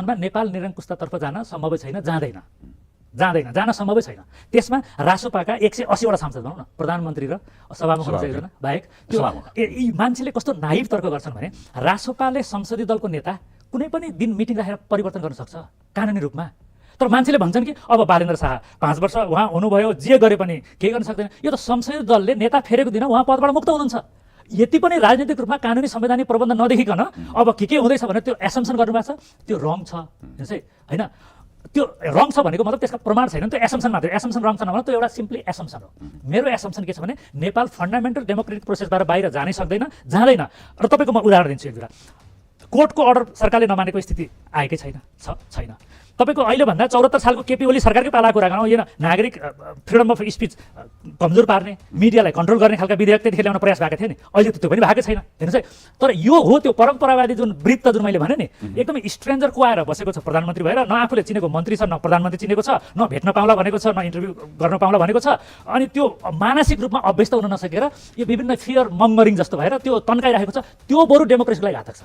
निर्वाचनमा नेपाल निरङ्कुशतातर्फ जान सम्भवै छैन, जान सम्भवै छैन। त्यसमा रासोपाका 180 वटा सांसद भनौँ न, प्रधानमन्त्री र सभामुख एकजना बाहेक त्यो यी मान्छेले कस्तो नाइभ तर्क गर्छन् भने रासोपाले संसदीय दलको नेता कुनै पनि दिन मिटिङ राखेर परिवर्तन गर्न सक्छ कानुनी रूपमा। तर मान्छेले भन्छन् कि अब बालेन्द्र शाह 5 वर्ष उहाँ हुनुभयो, जे गरे पनि केही गर्न सक्दैन। यो त संसदीय दलले नेता फेरेको दिन उहाँ पदबाट मुक्त हुनुहुन्छ। यति पनि राजनीतिक रूपमा कानुनी संवैधानिक प्रबन्ध नदेखिकन अब के हुँदैछ भने त्यो एसम्सन गर्नुभएको छ, त्यो रङ छ होइन। त्यो रङ छ भनेको मतलब त्यसका प्रमाण छैन, त्यो एसम्सन मात्रै। एसम्सन रङ छ नभन, त्यो एउटा सिम्पली एसम्सन हो। मेरो एसम्सन के छ भने नेपाल फन्डामेन्टल डेमोक्रेटिक प्रोसेसबाट बाहिर जानै सक्दैन, जाँदैन। र तपाईँको म उदाहरण दिन्छु एक दुईवटा। कोर्टको अर्डर सरकारले नमानेको स्थिति आएकै छैन। तपाईँको अहिलेभन्दा 74 सालको केपी ओली सरकारकै पालाको कुरा गरौँ, यो नागरिक फ्रिडम अफ स्पिच कमजोर पार्ने, मिडियालाई कन्ट्रोल गर्ने खालका विधेयक त्यतिखेर ल्याउन प्रयास भएको थियो नि, अहिले त्यो पनि भएको छैन हेर्नुहोस् है। तर यो हो त्यो परम्परावादी जुन वृत्त जुन मैले भने नि, एकदमै स्ट्रेन्जर को आएर बसेको छ प्रधानमन्त्री भएर, न आफूले चिनेको मन्त्री छ, न प्रधानमन्त्री चिनेको छ, न भेट्न पाउला भनेको छ, न इन्टरभ्यू गर्न पाउला भनेको छ। अनि त्यो मानसिक रूपमा अभ्यस्त हुन नसकेर यो विभिन्न फियर मङ्गरिङ जस्तो भएर त्यो तन्काइरहेको छ। त्यो बरु डेमोक्रेसीको लागि घातक छ।